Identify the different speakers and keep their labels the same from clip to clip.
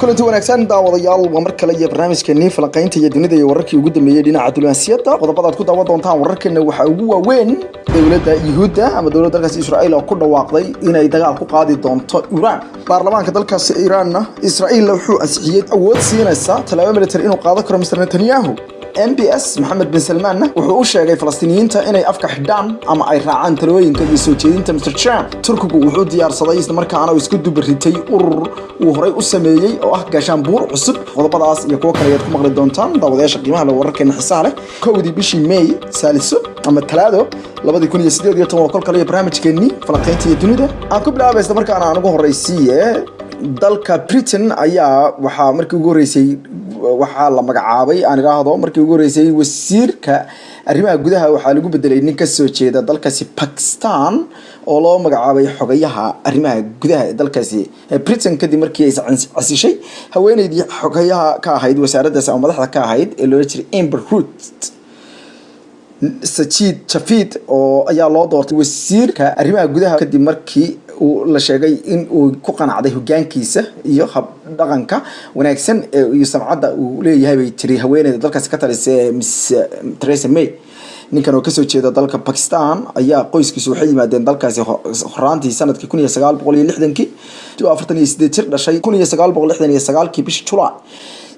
Speaker 1: Kulanti wanaagsan, daawadayaal. Waa mar kale iyo barnaamijkeenii falanqaynta iyo dunida iyo wararkii ugu dambeeyey dhinaca diblomaasiyadda. Qodobadaad ku daawan doontaan wararkeena waxaa ugu waaweyn dowladda Yuhuudda ama dowladda dalkaasi Israa'iil oo ku dhawaaqday inay dagaal ku qaadi doonto Iiraan. Baarlamaanka dalkaasi Iiraanna Israa'iil wuxuu ansixiyey awood siinaysa tallaabo military inuu qaadan karo Mr Netanyahu. MBS, Maxamed bin Salmaanna, wuxuu u sheegay Falastiiniyiinta inay afka xidhaan ama ay raacaan talooyinka iyo soo jeedinta Mr Trump. Turkigu wuxuu diyaarsaday islamarkaana uu isku dubaritay urur uu horey u sameeyey oo ah gaashaanbuur cusub. Qodobadaas iyo kuwo kale ayaad ku maqli doontaan, daawadayaasha qiimaha leh, wararkeena xiisaha leh. 1dii bishii May, Saaliso ama Talaado, 2018, waa kol kale iyo barnaamijkeennii falanqaynta iyo dunida. Aan ku bilaabay isla markaana aan ugu horreysiiye, dalka Britain ayaa waxaa markii ugu horreysay waxaa la magacaabay, aan idhaahdo, markii ugu horreysay wasiirka arrimaha gudaha waxaa lagu bedelay nin ka soo jeeda dalkaasi Pakistan oo loo magacaabay xogayaha arrimaha gudaha ee dalkaasi Britain, kadib markii ay casishay haweeneydii xogayaha ka ahayd wasaaraddaasi ama madaxda ka ahayd ee loola jiray Amber Rudd. Sajid Javid oo ayaa loo doortay wasiirka arrimaha gudaha kadib markii uu la sheegay in uu ku qanacday hogaankiisa iyo hab dhaqanka wanaagsan ee iyo samcadda uu leeyahay, bay tiri haweeneyda dalkaasi ka talisay ee Miss Theresa May. Ninkan oo kasoo jeeda dalka Pakistan ayaa qoyskiisu waxay yimaadeen dalkaasi horaantii sanadkii 1960kii, 48 jir, dhashay 1969kii bishii July,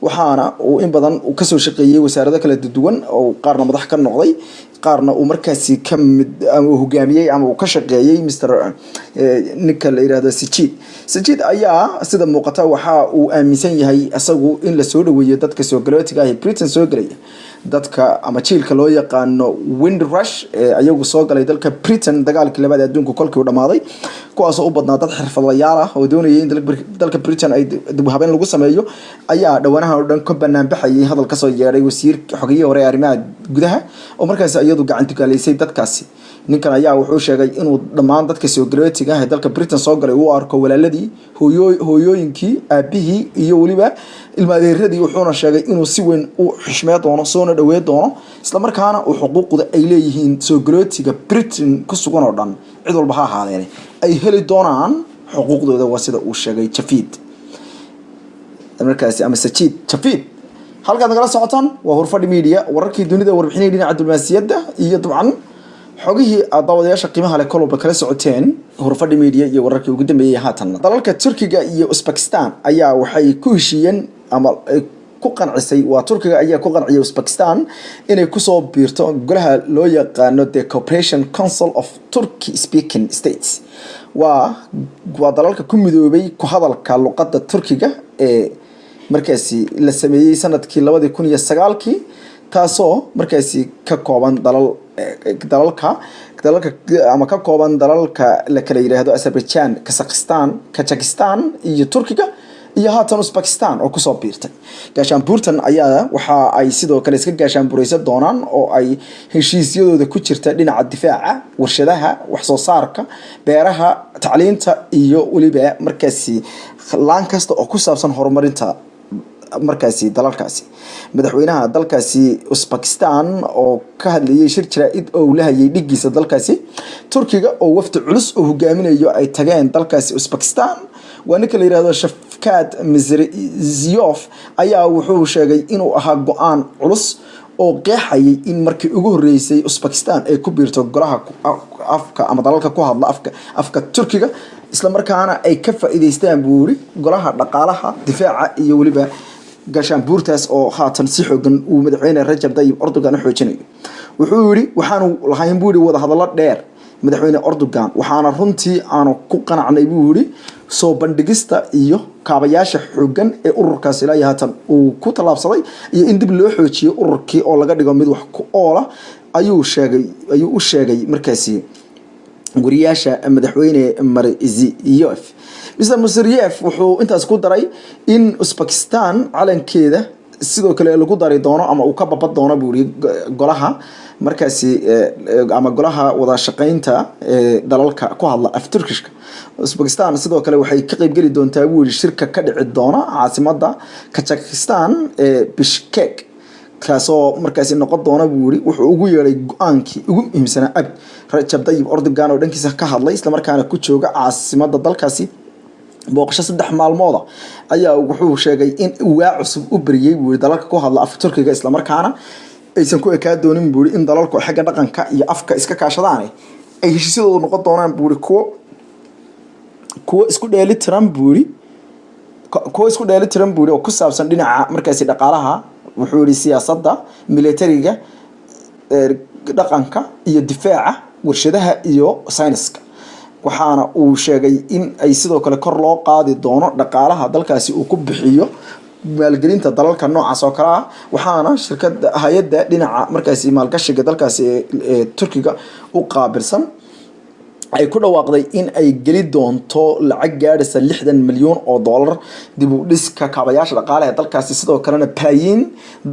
Speaker 1: waxaana uu in badan uu kasoo shaqeeyey wasaarado kala duwan oo qaarna madax ka noqday, qaarna uu markaasi ka mid ama uu hogaamiyey ama uu ka shaqeeyey. Mr ninka la yiraahdo Sajid ayaa sida muuqata waxa uu aaminsan yahay isagu in lasoo dhaweeyo dadka soo galootiga ah ee Britain soo gelaya. Dadka ama jiilka loo yaqaano Windrush ee ayagu soo galay dalka Britain dagaalkii labaad ee adduunka kolkii uu dhamaaday, kuwaasoo u badnaa dad xirfadlayaal ah oo doonayay in dalka Britain ay dib u habeyn lagu sameeyo, ayaa dhawaanahan oo dhan ka banaanbaxayay hadal kasoo yeedhay wasiir xogiyihii hore ee arrimaha gudaha oo markaasi iyadu gacan tukaaleysay dadkaasi. Ninkan ayaa wuxuu sheegay inuu dhammaan dadka soo galootiga ah ee dalka Britain soo galay uu arko walaaladii, hooyooyinkii, aabihii iyo weliba ilmaadeeradii, wuxuuna sheegay inuu si weyn u xushmee doono, soona dhawee doono, islamarkaana uu xuquuqda ay leeyihiin soo galootiga Britain ku sugan oo dhan, cid walba ha ahaadeen, ay heli doonaan xuquuqdooda. Waa sida uu sheegay Javid markaasi ama Sajid Javid. Halkaad nagala socotaan waa Hurfadhi Media, wararkii dunida, warbixinihii dhinaca diblomaasiyadda iyo dabcan xogihii aad, daawadayaasha qiimaha leh, kolwalba kala socoteen Hurfadhi Media iyo wararkii ugu dambeeyey. Haatan dalalka Turkiga iyo Uzbekistan ayaa waxay ku heshiiyeen ama ay ku qancisay, waa Turkiga ayaa ku qanciyay Uzbekistan inay kusoo biirto golaha loo yaqaano the Cooperation Council of Turkey Speaking States. Waa dalalka ku midoobay ku hadalka luqadda Turkiga ee markaasi la sameeyey sanadkii 2009kii, taasoo markaasi ka kooban dalal dalalka ama ka kooban dalalka la kala yidhaahdo Azerbaijan, Kazakhstan, Kajakistan iyo Turkiga iyo haatan Uzbekistan oo kusoo biirtay. Gaashaanbuurtan ayaa waxa ay sidoo kale iska gaashaanburaysan doonaan oo ay heshiisyadooda ku jirta dhinaca difaaca, warshadaha, wax soo saarka, beeraha, tacliinta iyo weliba markaasi laan kasta oo ku saabsan horumarinta markaasi dalalkaasi. Madaxweynaha dalkaasi Uzbekistan oo ka hadlayay shir jaraa-id oo uu la hayay dhigiisa dalkaasi Turkiga oo wafdi culus oo hogaaminayo ay tageen dalkaasi Uzbekistan, waa ninka la yihahdo Shavkat Mirziyoyev, ayaa wuxuu sheegay inuu ahaa go-aan culus oo qeexayay in markii ugu horreysay Uzbekistan ay ku biirto golaha afka ama dalalka ku hadla afka Turkiga, isla markaana ay ka faa'iideystaan, buu yiri, golaha dhaqaalaha, difaaca iyo weliba gaashaanbuurtaas oo haatan si xoogan uu madaxweyne Rajab Tayyib Erdogan u xoojinayo. Wuxuu yidhi, waxaanu lahayn, buu yidhi, wadahadallo dheer madaxweyne Erdogan, waxaana runtii aanu ku qanacnay, buu yidhi, soo bandhigista iyo kaabayaasha xoogan ee ururkaas ilaa iyo haatan uu ku tallaabsaday iyo in dib loo xoojiyo ururkii oo laga dhigo mid wax ku oola, ayuu sheegay, ayuu u sheegay markaasi wariyaasha madaxweyne Mirziyoyev. Mr Mirziyoyev wuxuu intaas ku daray in Uzbekistan calankeeda sidoo kale lagu dari doono ama uu ka babad doono, buu yidhi, golaha markaasi ama golaha wada shaqeynta dalalka ku hadla af Turkishka. Uzbekistan sidoo kale waxay ka qeybgeli doontaa, buu yidhi, shirka ka dhici doona caasimada Kazakhstan ee Bishkek, kaasoo markaasi noqon doona, buu yidhi, wuxuu ugu yeedhay go-aankii ugu muhiimsanaa abid. Rajab Tayyib Erdogan oo dhankiisa ka hadlay, islamarkaana ku jooga caasimada dalkaasi Booqasho 3 maalmooda ayaa wuxuu sheegay in waa cusub u beriyey, buu yiri, dalalka ku hadla afka Turkiga, islamarkaana aysan ku ekaa doonin, buu yiri, in dalalku xagga dhaqanka iyo afka iska kaashadaan, ay heshiisyadoodu noqon doonaan, buu yiri, kuwo isku dheeli tiran, buu yiri, kuwo isku dheeli tiran, buu yiri, oo ku saabsan dhinaca markaasi dhaqaalaha, wuxuu yiri, siyaasadda, militariga, dhaqanka iyo difaaca, warshadaha iyo sayniska. Waxaana uu sheegay in ay sidoo kale kor loo qaadi doono dhaqaalaha dalkaasi uu ku bixiyo maalgelinta dalalka noocaas oo kale ah. Waxaana shirkada hay-adda dhinaca markaasi maalgashiga dalkaasi ee Turkiga u qaabilsan ay ku dhawaaqday in ay geli doonto lacag gaadhaysa 60 milyan oo dollar dib u dhiska kaabayaasha dhaqaalaha ee dalkaasi, sidoo kalena balaayiin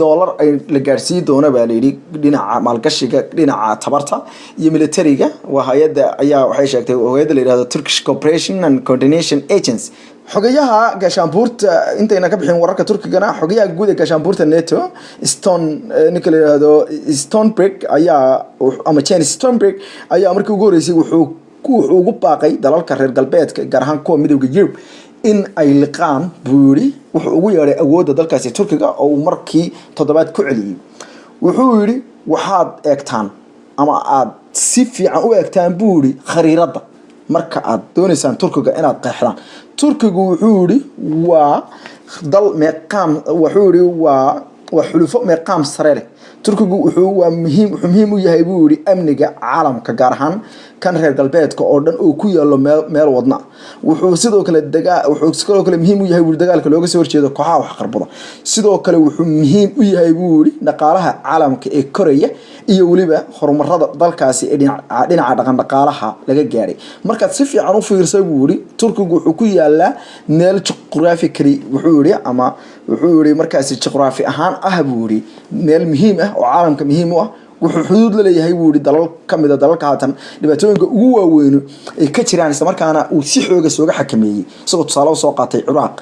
Speaker 1: dollar ay la gaadhsiin doono, baa layidhi, dhinaca maalgashiga dhinaca tabarta iyo militariga. Waa hay-adda ayaa waxay sheegtay, hay-adda la yidhahdo Turkish Cooperation and Coordination Agency. Xogayaha gaashaanbuurta, intayna ka bixin wararka Turkigana, xogayaha guud ee gaashaanbuurta NATO, Stone, ninka la yidhahdo Stoltenberg ayaa, ama Jens Stoltenberg ayaa markii ugu horreysay wuxuu ugu baaqay dalalka reer galbeedka, gaar ahaan kuwa Midowga Yurub, in ay liqaan, buu yidhi, wuxuu ugu yeedhay awoodda dalkaasi Turkiga oo uu markii toddobaad ku celiyey. Wuxuu yidhi, waxaad eegtaan ama aad si fiican u eegtaan, buu yidhi, khariiradda marka aad doonaysaan Turkiga inaad qeexdaan. Turkigu, wuxuu yidhi, waa dal meeqaam, wuxuu yidhi, waa xulufo meeqaam sare leh. Turkigu wuxuu waa muhiim, wuxuu muhiim u yahay, buu yidhi, amniga caalamka, gaar ahaan kan reer galbeedka oo dhan oo ku yaalo meel wadna. Wuxuu sidoo kale dagaa, wuxuu sidoo kale muhiim u yahay, buu yidhi, dagaalka looga soo horjeedo kooxaha waxqarbada. Sidoo kale wuxuu muhiim u yahay, buu yidhi, dhaqaalaha caalamka ee koraya iyo weliba horumarada dalkaasi ee dhinaca dhaqan dhaqaalaha laga gaadhay. Markaad si fiican u fiirsa, buu yidhi, Turkigu wuxuu ku yaalaa meel geographically, wuxuu yidhi, ama wuxuu yidhi markaasi juqraafi ahaan ah, buu yidhi, meel muhiim ah oo caalamka muhiim u ah. Wuxuu xuduud la leeyahay, buu yidhi, dalal kamid a dalalka haatan dhibaatooyinka ugu waaweynu ay ka jiraan, islamarkaana uu si xooga sooga xakameeyey, isagoo tusaale usoo qaatay Ciraaq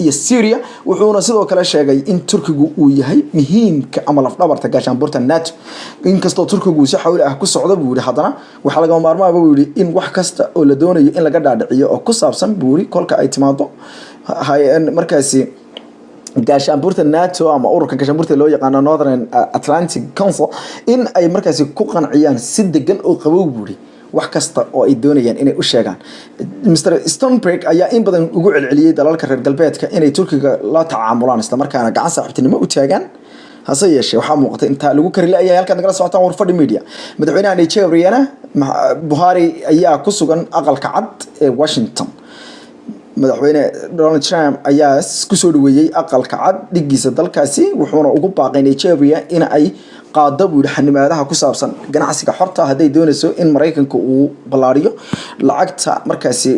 Speaker 1: iyo Syria. Wuxuuna sidoo kale sheegay in Turkigu uu yahay muhiimka ama lafdhabarta gaashaanbuurta NATO. Inkastoo Turkigu uu si xawli ah ku socdo, buu yidhi, haddana waxaa lagama maarmaaba, buu yidhi, in wax kasta oo la doonayo in laga dhaadhiciyo oo ku saabsan, buu yidhi, kolka ay timaado markaasi gaashaanbuurta NATO ama ururka gaashaanbuurta loo yaqaano Northern Atlantic Council, in ay markaasi ku qanciyaan si degan oo qabow, buu yidhi, wax kasta oo ay doonayaan inay u sheegaan. Mr Stoltenberg ayaa in badan ugu celceliyey dalalka reer galbeedka inay Turkiga la tacaamulaan, islamarkaana gacan saaxiibtinimo u taagaan. Hase yeeshee waxaa muuqata intaa lagu kari la-yahay. Halkaad nagala socotaan Warfadhi Media. Madaxweynaha Nigeriana Buhari ayaa ku sugan Aqalka Cad ee Washington. Madaxweyne Donald Trump ayaa kusoo dhaweeyey Aqalka Cad dhigiisa dalkaasi, wuxuuna ugu baaqay Nigeria in ay qaado, buu yidhi, xanimaadaha ku saabsan ganacsiga xorta hadday doonayso in Maraykanka uu ballaariyo lacagta markaasi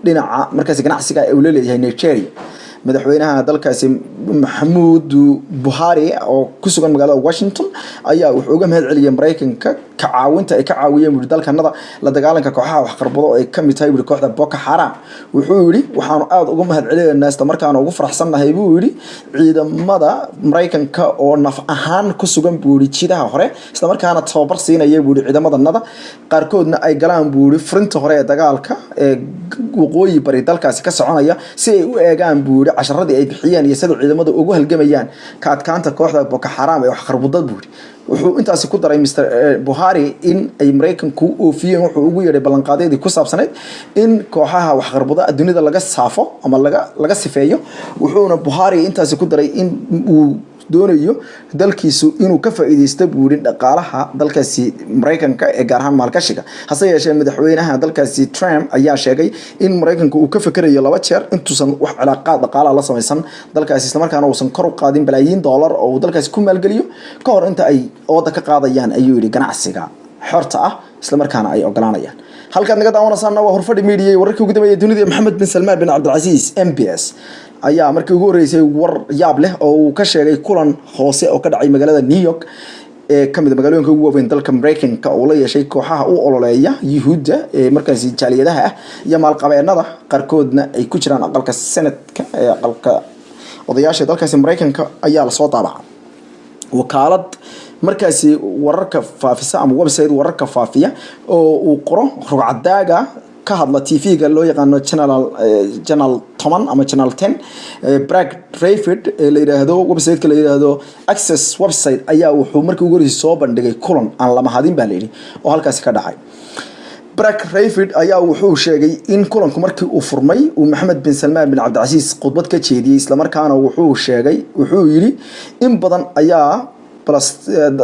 Speaker 1: dhinaca markaasi ganacsiga ee uu la leeyahay Nigeria. Madaxweynaha dalkaasi Maxamuudu Buhari oo ku sugan magaalada Washington ayaa wuxuu uga mahad celiyay Maraykanka ka caawinta ay ka caawiyeen, buu yidhi, dalkanada la dagaalanka kooxaha waxqarbado oo ay kamid tahay, buu yidhi, kooxda Boko Haram. Wuxuu yidhi, waxaanu aada uga mahad celinaynaa, isla markaana ugu faraxsannahay, buu yidhi, ciidamada Maraykanka oo naf ahaan ku sugan, buu yidhi, jidaha hore, isla markaana tababar siinaya, buu yidhi, ciidamadanada, qaarkoodna ay galaan, buu yidhi, furinta hore ee dagaalka ee waqooyi bari dalkaasi ka soconaya, si ay u eegaan, buu yidhi, casharadii ay bixiyeen iyo sida ciidamadu ugu halgamayaan ka adkaanta kooxda Boko Haram ee waxqarbudad, buu yidhi. Wuxuu intaasi ku daray Mr Buhari in ay Maraykanku oofiyeen wuxuu ugu yeedhay ballanqaadyadii ku saabsanayd in kooxaha waxqarbuda adduunyada laga saafo ama laga sifeeyo. Wuxuuna Buhari intaasi ku daray in uu doonayo dalkiisu inuu ka faa'iideysto, buu yidhi, dhaqaalaha dalkaasi Maraykanka ee gaar ahaan maalgashiga. Hase yeeshee madaxweynaha dalkaasi Trump ayaa sheegay in Maraykanka uu ka fekerayo laba jeer intuusan wax cilaaqaad dhaqaalaha la samaysan dalkaasi, islamarkaana uusan kor u qaadin balaayiin dollar oo uu dalkaasi ku maalgeliyo ka hor inta ay ooda ka qaadayaan, ayuu yidhi, ganacsiga xorta ah, islamarkaana ay ogolaanayaan. Halkaad naga daawanaysaana waa Horfadhi Media, wararkii ugu dambeeyay dunida. Maxamed bin Salmaan bin Cabdilcasiis MBS ayaa markii ugu horreysay war yaab leh oo uu ka sheegay kulan hoose oo ka dhacay magaalada New York ee kamid a magaalooyinka ugu waaweyn dalka Maraykanka oo la yeeshay kooxaha u ololeeya Yuhuudda ee markaasi jaaliyadaha ah iyo maalqabeenada, qaarkoodna ay ku jiraan aqalka senatka ee aqalka odayaasha dalkaasi Maraykanka, ayaa lasoo daabacay. Wakaalad markaasi wararka faafisa ama website wararka faafiya oo uu qoro rugcadaaga ka hadla TV-ga loo yaqaano Channel 10 ama Channel 10, Brad Rayford, ee la yidhaahdo website-ka la yidhaahdo Axios website, ayaa wuxuu markii ugu horreysay soo bandhigay kulan aan la mahadin baa layidhi oo halkaasi ka dhacay. Brad Rayford ayaa wuxuu sheegay in kulanku markii uu furmay uu Maxamed bin Salmaan bin Cabdicasiis khudbad ka jeediyey, islamarkaana wuxuu sheegay, wuxuu yidhi, in badan ayaa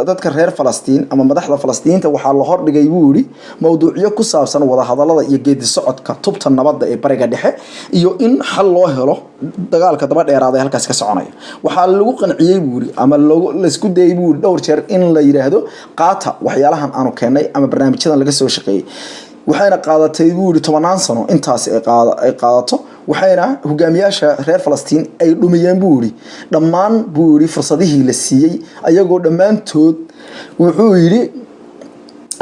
Speaker 1: dadka reer Falastiin ama madaxda Falastiiniinta waxaa la hordhigay, buu yidhi, mowduucyo ku saabsan wadahadalada iyo geedi socodka tubta nabadda ee Bariga Dhexe iyo in xal loo helo dagaalka daba dheeraada ee halkaasi ka soconaya. Waxaa lagu qanciyey, buu yidhi, ama laisku dayay, buu yidhi, dhowr jeer in la yidhaahdo qaata waxyaalahan aanu keennay ama barnaamijyadan laga soo shaqeeyey. Waxayna qaadatay, buu yidhi, tobanaan sano intaasi ay qaadato, waxayna hogaamiyaasha reer Falastiin ay dhumiyeen, buu yidhi, dhammaan, buu yidhi, fursadihii la siiyey, ayagoo dhammaantood, wuxuu yidhi,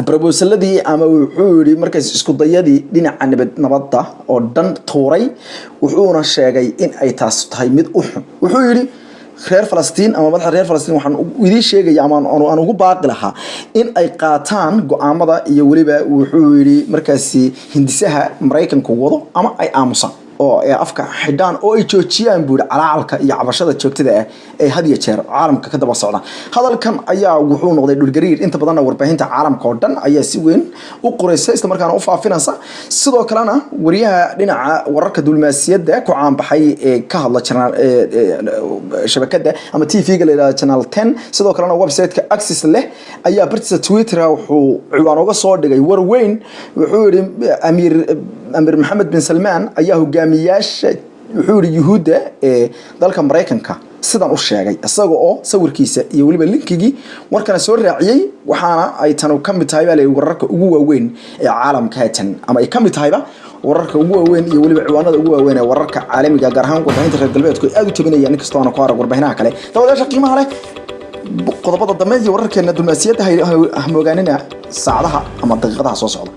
Speaker 1: proposaladii ama, wuxuu yidhi, markaas isku dayadii dhinaca nabadda oo dhan tuuray. Wuxuuna sheegay in ay taas tahay mid u xun. Wuxuu yidhi, reer Falastiin ama madaxda reer Falastiin waxaan idiin sheegaya ama aan ugu baaqi lahaa in ay qaataan go-aamada iyo weliba, wuxuu yidhi, markaasi hindisaha Maraykanku wado ama ay aamusaan oo ay afka xidhaan oo ay joojiyaan, buu yidhi, calaacalka iyo cabashada joogtada ah ee had iyo jeer caalamka ka daba socda. Hadalkan ayaa wuxuu noqday dhulgariir. Inta badanna warbaahinta caalamka oo dhan ayaa si weyn u qoraysa, islamarkaana u faafinaysa. Sidoo kalena wariyaha dhinaca wararka diblomaasiyadda ku caanbaxay ee ka hadla shabakada ama TV-ga la yidhahdo Channel 10, sidoo kalena website-ka Axios leh, ayaa bartiisa Twitter wuxuu ciwaan uga soo dhigay war weyn. Wuxuu yidhi, Amiir Maxamed bin Salmaan ayaa hogaamiyaasha, wuxuu yidhi, Yuhuudda ee dalka Maraykanka sidan u sheegay, isaga oo sawirkiisa iyo weliba linkigii warkana soo raaciyey. Waxaana ay tanu ka mid tahay, baa la yidhi, wararka ugu waaweyn ee caalamka haatan, ama ay ka mid tahayba wararka ugu waaweyn iyo weliba ciwaanada ugu waaweyn ee wararka caalamiga, gaar ahaan warbaahinta reer galbeedku ay aada u tabinayaan, inkastoo aana ku arag warbahinaha kale. Daawadayaasha qiimaha leh, qodobada dambe iyo wararkeena diblomaasiyadda ha moogaanina saacadaha ama daqiiqadaha soo socda.